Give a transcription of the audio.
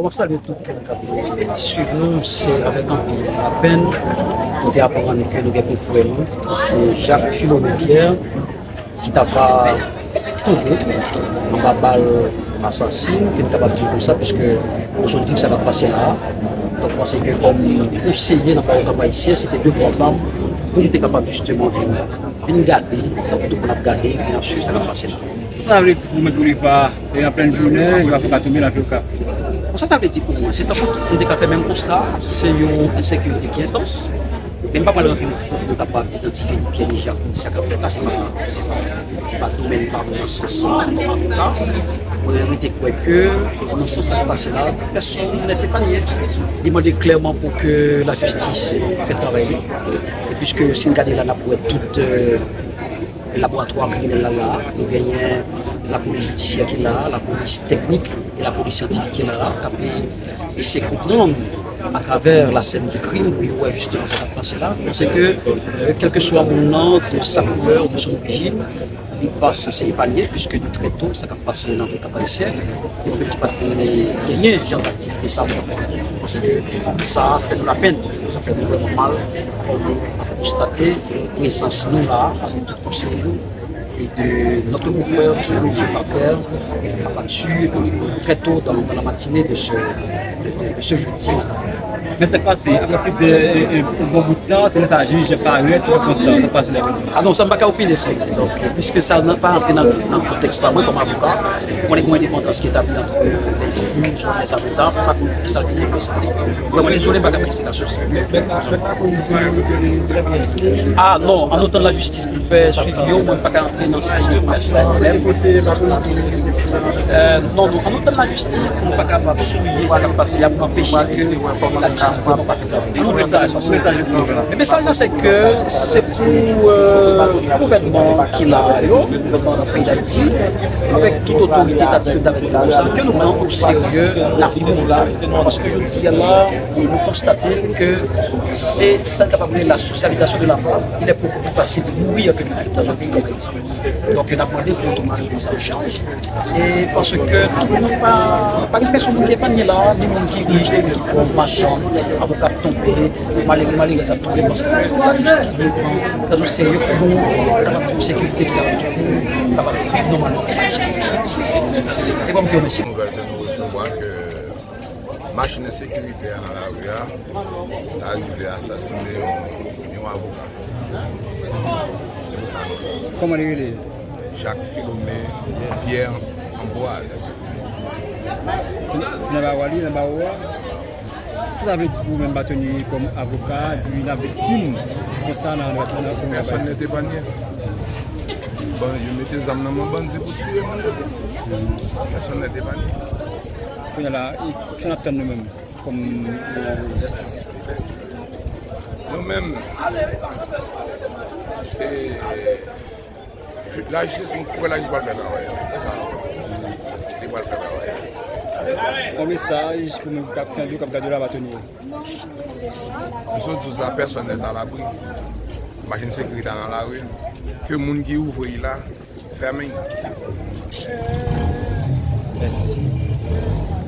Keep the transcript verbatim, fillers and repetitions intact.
W ap salye tout moun k ap swiv nou, se avèk anpil lapenn nou te aprann ke nou gen konfrè nou, se Jacques Philomé Pierre, ki t ap tonbe anba bal asasen, ke n kapab di konsa, piske nou sot viv sa k ap pase la a. Donk, mwen panse ke kòm konseye nan Bawokap Ayisyen, se te devwa pa m pou m te kapab jisteman vin, vin gade, tankou tout moun ap gade, vin ap swiv sa k ap pase la. Sa vle di pou Mèt Bolivar, e an plèn jounen, yon avoka tonbe nan Bawokap. Bon, sa, sa vle di pou mwen, se tankou tout moun te ka fè menm konsta, se yon ensekirite ki entans. Men m pa pral rantre nan fon pou m kapab idantifye ni Pierre ni Jacques pou m di sa k ap fèt la, se pa, se pa, se pa domèn pa m nan sans, euh, kòm avoka. Mwen rete kwè ke nan sans sa k pase la, pèsonn nèt epanye. Li mande klèman pou ke lajistis fè travay li. E piske si n gade la, n ap wè tout, euh, laboratwa kriminèl la la, nou genyen lapolis jidisyè ki la, lapolis teknik e lapolis syantifik ki la, k ap eseye konprann atravè la scène du crime pou yo wè jisteman sa k ap pase la. Mwen panse ke, euh, kèlkeswa moun nan, de sa koulè, de son orijin, li pa sanse epanye, piske detrè to sa k ap pase nan vil Kap Ayisyen, yo menm ki pa t genyen jan aktivite sa pou fè. Paske sa fè nou lapenn, sa fè nou vrèman mal konstate prezans nou la, avèk tout konseye yo, et de notre confrère qui est logé par terre, abattu très tôt dans, dans la matinée de ce, de, de, de ce jeudi matin. Men sa k pase, apre plizyè, e, e, bon bout tan, se lè sa jij parèt pou fè konsta, sa k pase la. Ah non, sa m pa ka opine sou li. Donk, piske sa nan, pa antre nan, nan kontèks pa mwen kòm avoka, konnen gen yon endepandans ki etabli ant, euh, lè jij e lè avoka, m pa konn poukisa l vin rive sa. Vrèman dezole, m pa ka bay eksplikasyon sou sa. Ah non, an nou tann lajistis pou fè swivi yo, mwen m pa ka antre nan sa ki komès la, pwoblèm. Euh, non, non, an nou tann lajistis pou nou pa kapab souye sa k ap pase a, pou anpeche ke lajistis vrèman pa fè travay. An nou tann sa k ap pase. Men mesaj la, se ke se pou, euh, gouvènman ki la yo, gouvènman nan peyi Dayiti, avèk tout otorite, ta di, ta di konsa, ke nou pran o serye lavi moun la, paske jodi a la, e nou konstate ke se sa k ap rele la socialisation de la mort. Il est beaucoup plus facile de mourir que de vivre dans un pays comme Haïti. Donk, n ap mande pou otorite yo pran sa an chaj. E paske tout moun pa, pa gen pèsonn moun ki epanye la, ni moun ki rich, ni moun ki pòv, machann, avoka ap tonbe, malere, malerèz ap tonbe, paske lajistis dwe pran trè o serye pou nou kapab gen yon sekirite ki ap kapab viv nòmalman. E bon, m di w mèsi. Nouvèl ke nou resevwa ke machin ensekirite a nan lari a ta rive asasine yon, yon avoka. Se pou sa nou fè. Kòman li rele? Jacques Philomé Pierre Ambroise. Se nan bawo a li, nan bawo a? Sa sa vle di pou ou menm, batonye, kòm avoka, di w nan viktim konsa nan, nan, nan komin Kap Ayisyen? Pèsonn nèt epanye. Bon, yo mete zam nan men bandi pou tiye moun. Pèsonn nèt epanye. Kounye a la, e, sa n ap tann nou menm kòm, e, jistis? Nou menm, e, lajistis, m kwè lajistis pral fè travay li. Se sa. Li pral fè travay li. Yon mesaj pou moun k ap tande w, k ap gade w la, batonye? M sot di w sa, pèsonn nèt alabri. Machin sekirite a nan lari. Ke moun ki ouvri la, fèmen. Mèsi.